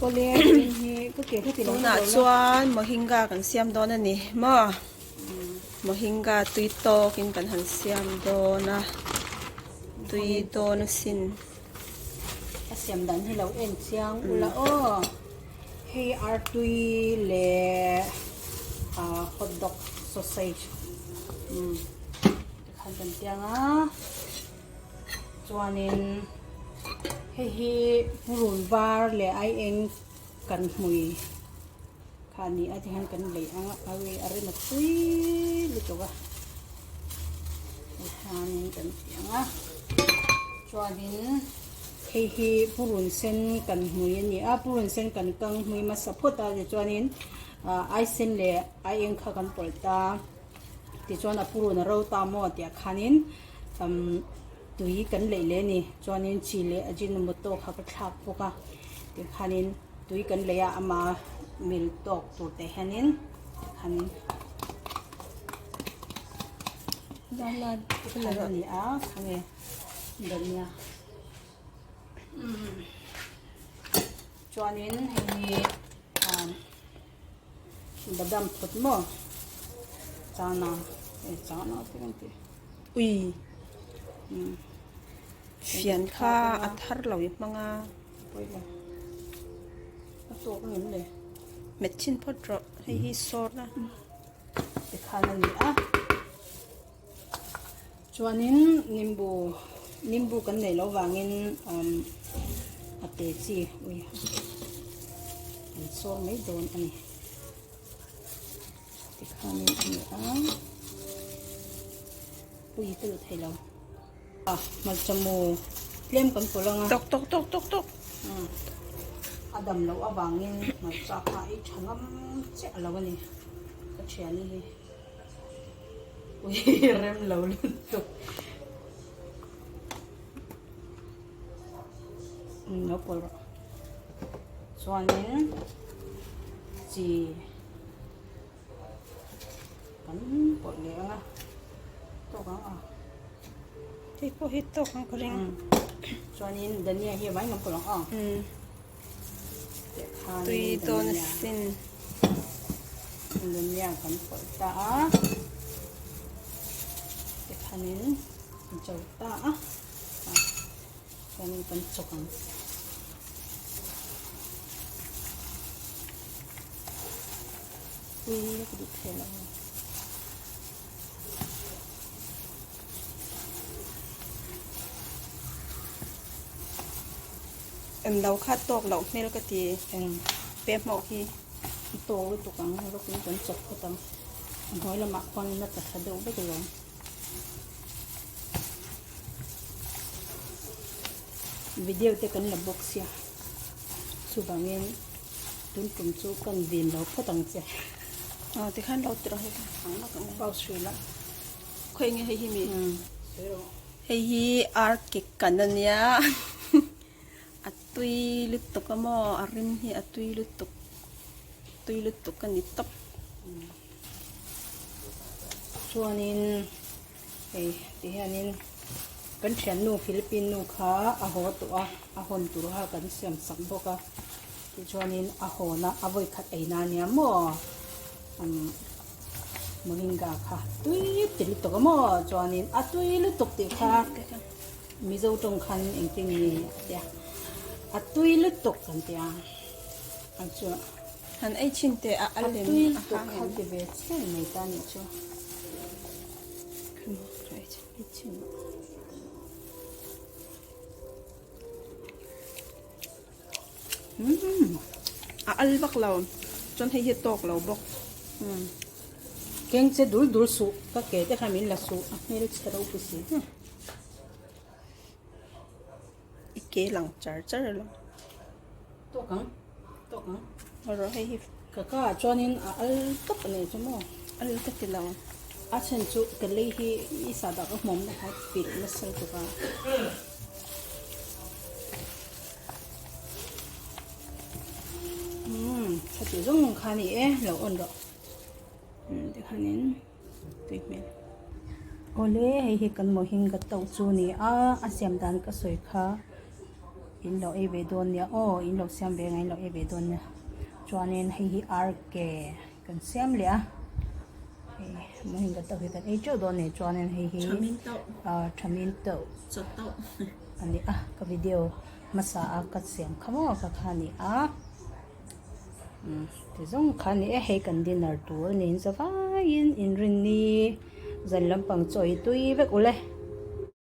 Tunah chuan mohinga kan siam dawn a ni maw? Mohinga tui tawkin kan han siam dawn a, tui dawn asin. A siam dan hi lo en chiang ula aw. Hei artui leh hot dog sausage tikhan kan tiang a. Chuanin hei hi purun var leh aieng kan hmui kha a ni a tihian kan lei ang a a rem a tui lutuk a tihianin kan ti ang a chuanin hei hi purun sen kan hmui a ni a purun sen kan kang hmui hmasa phawt a tichuanin aisen leh aieng kha kan pawlh ta. Tichuan a purun a ro ta maw tih ah khanin umm tui kan leih leh a ni. Chuanin chi leh ajinomoto kha ka thlak bawk a. Tikhanin tui kan leih a ama mil tawk tur te hianin tikhanin tikhan a ni a khawnge dania umm chuanin hei hi umm. Badam phut maw chana e chana te kan ti ui fian kha a thar lo i hmang a pawilo a tawk ang em le met chin phawt rawh hei hi sawr na tikhan a ni a chuanin nimbu nimbu kan neih loh vangin umm a te chi ui an sawr mai dawn a ni tikhanin a ni a ui ka lu thei lo a hmarcha mu tlem kan pawlh ang a tawk tawk tawk tawk tawk umm a dam loh avangin hmarcha kha ei tha ngam chiah lo a ni ka thiani hi. Ui rem lo lutuk. Lo pawlh rawh. Chuanin chi kan pawlh leh ang a. Tawk ang a. Hei pawh hi tawk ang ka ring. Chuanin dania hi a vai ngam pawlh ang a. Tui dawn asin. Dania kan pawlh ta a. Tikhanin an cho ta a. Chuanin kan chawk ang. Ui ka duh thei lo. Em lo kha tawk loh hmel ka ti eng pe hmawk hi. A tawk lutuk ang rawkin kan chawp phawt ang. A hnuai lamah khuan in a tla thla deuh vek alawm. Video te kan la bawk sia chuvangin tun tum chu kan vin lo phawt ang che. Aw tikhan lo ti rawh hei ang lawk ang. Pause hrih la. Khawi nge hei hi mi? Hei hi ar kek kan a nia a tui lutuk a maw a rim hi a tui lutuk tui lutuk a ni tawp. Chuanin hei ti hianin kan thiannu Philippine nu kha a haw tawh a a hawn tur kha kan siam sak bawk a tichuanin a hawna a vawikhat ei na ania maw. Moringa kha tui ti lutuk a maw chuanin a tui lutuk tih kha Mizo tawng khan engtin nge a tia a tui lutuk kan tia a chu han ei chin teh a a tui lutuk kha ti ve chian mai ta nih chu ei chin Umm a al vak lo chuan hei hi a tawk lo bawk umm keng che dul dul suh ka ke te kha min la suh a hmel chhe ropui si i ke lang char char alo tawk ang tawk ang rawh hei hi ka ka ah chuanin a al tawp a nei chu maw al ka ti lo a then chu ka lei hi i sah dah ka hmuam na kha pilh nasa lutuk a. Umm chhati zawng kha a ni e lo on rawh umm tikhanin tui hmel awle hei hi kan mohinga tauh chu a ni a a siam dan ka sawi kha. In lo ei ve dawn nia aw in lo siam ve anga in lo ei ve dawn nia chuanin hei hi ar ke kan siam leh a hei mahin ka tauh hi kan ei teuh dawn a ni chuanin hei hi ah thamin tauh a ni a ka video hmasa a ka siam kha maw ka kha a ni a ti zawng kha a ni e hei kan dinner tur a ni in zavaiin inrinni zan lampang chaw hi tui vek ule.